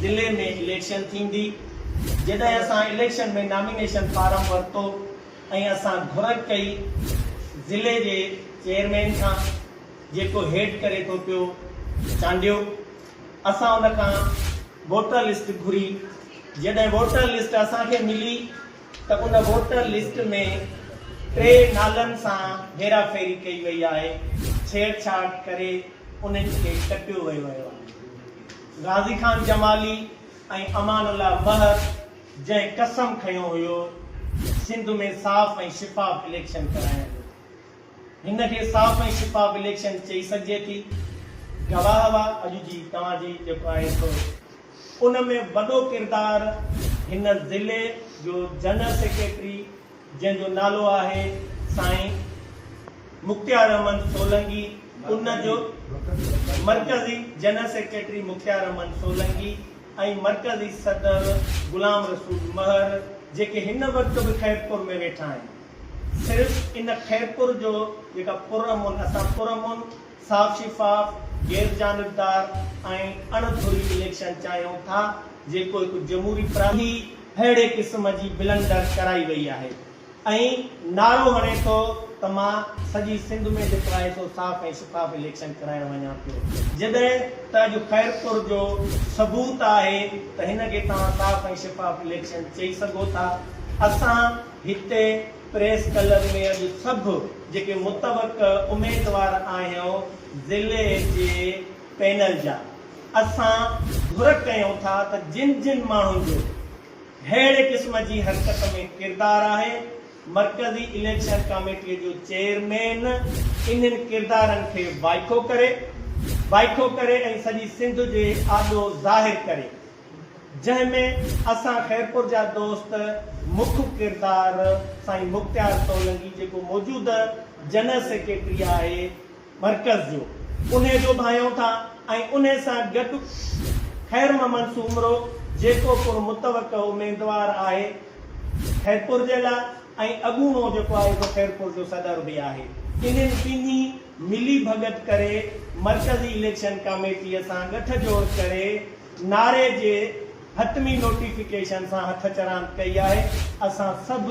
ضلعي ۾ اليڪشن ٿيندي. جڏهن اسان اليڪشن ۾ نامينيشن فارم ورتو ۽ اسان گهر ڪئي ضلعي جي چيئرمين کان جيڪو هيڊ ڪري ٿو پيو چانڊيو اسان ان کان ووٽر لسٽ گهري جڏهن ووٽر لسٽ اسان کي ملي ته ان ووٽر لسٽ ۾ ٽي نالن سان هيرا ڦيري ڪئي وئي آهي، ڇيڙ ڇاڙ ڪري انهن کي ڪٽيو ويو آهي. غازي خان جمالي ۽ امان الله مهر جنهن قسم کنيو هيو سنڌ ۾ صاف ۽ شفاف اليڪشن ڪرائڻ جو هن کي صاف ۽ شفاف اليڪشن چئي سگهجي ٿي؟ گواهه هئا اڄ جي توهان جي جيڪو آهي سو ان ۾ وڏو ڪردار هن ضلعي جو جنرل سيڪريٽري جنهن جو نالو آهي سائين مختيار احمد سولنگي ان جو مرڪزي جنرل سيڪريٽري مختيار احمد سولنگي ۽ مرڪزي صدر غلام رسول مهر جيڪي هن وقت به خيرپور ۾ ويٺا آهن. صرف ان خيرپور جو جيڪا پرامن اسان پرامن، صاف شفاف، غير جانبدار ۽ اڻ ڌري اليڪشن چاهيون ٿا جيڪو هڪ جمهوري پرا هي اهڙي قسم جي بلنڊر ڪرائي وئي آهي ۽ نعرو هڻي ٿو ته مان سڄي سنڌ ۾ جيڪو آهي سو صاف ۽ شفاف اليڪشن ڪرائڻ وڃان پيو جڏهن ته اڄ خيرپور جو ثبوت آهي ته هن کي توهان صاف ۽ شفاف اليڪشن چئي سگهو ٿا اسان هتي پريس ڪلب ۾ اڄ سڀ جيڪي متوقع اميدوار آهيون ضلعي جي پينل جا اسان گهر ڪيون ٿا ته جن جن ماڻهن جو ههڙي قسم جي حرڪت ۾ ڪردار آهي مرڪزي اليڪشن ڪاميٽي جو چيئرمين انهن ڪردارن کي وائکو ڪري وائکو ڪري ۽ سڄي سنڌ جي آڏو ظاهر ڪري. جنهن ۾ اسان خيرپور جا دوست مک ڪردار سائين مختيار سولنگي جيڪو موجوده جنرل سيڪريٽري آهي مرڪز جو انهي جو ڀانيون ٿا ۽ انهي سان گڏ خير محمد سومرو جيڪو پڻ متوقع اميدوار آهي خيرپور جي لاء ۽ اڳوڻو جيڪو آهي سو خيرپور جو صدر به آهي انهن ٻنهي ملي ڀڳت ڪري مرڪزي اليڪشن ڪاميٽي سان ڳٺ جوڙ ڪري نعري جي حتمي نوٽيفڪيشن سان هٿ چراند ڪئي آهي، اسان سڀ.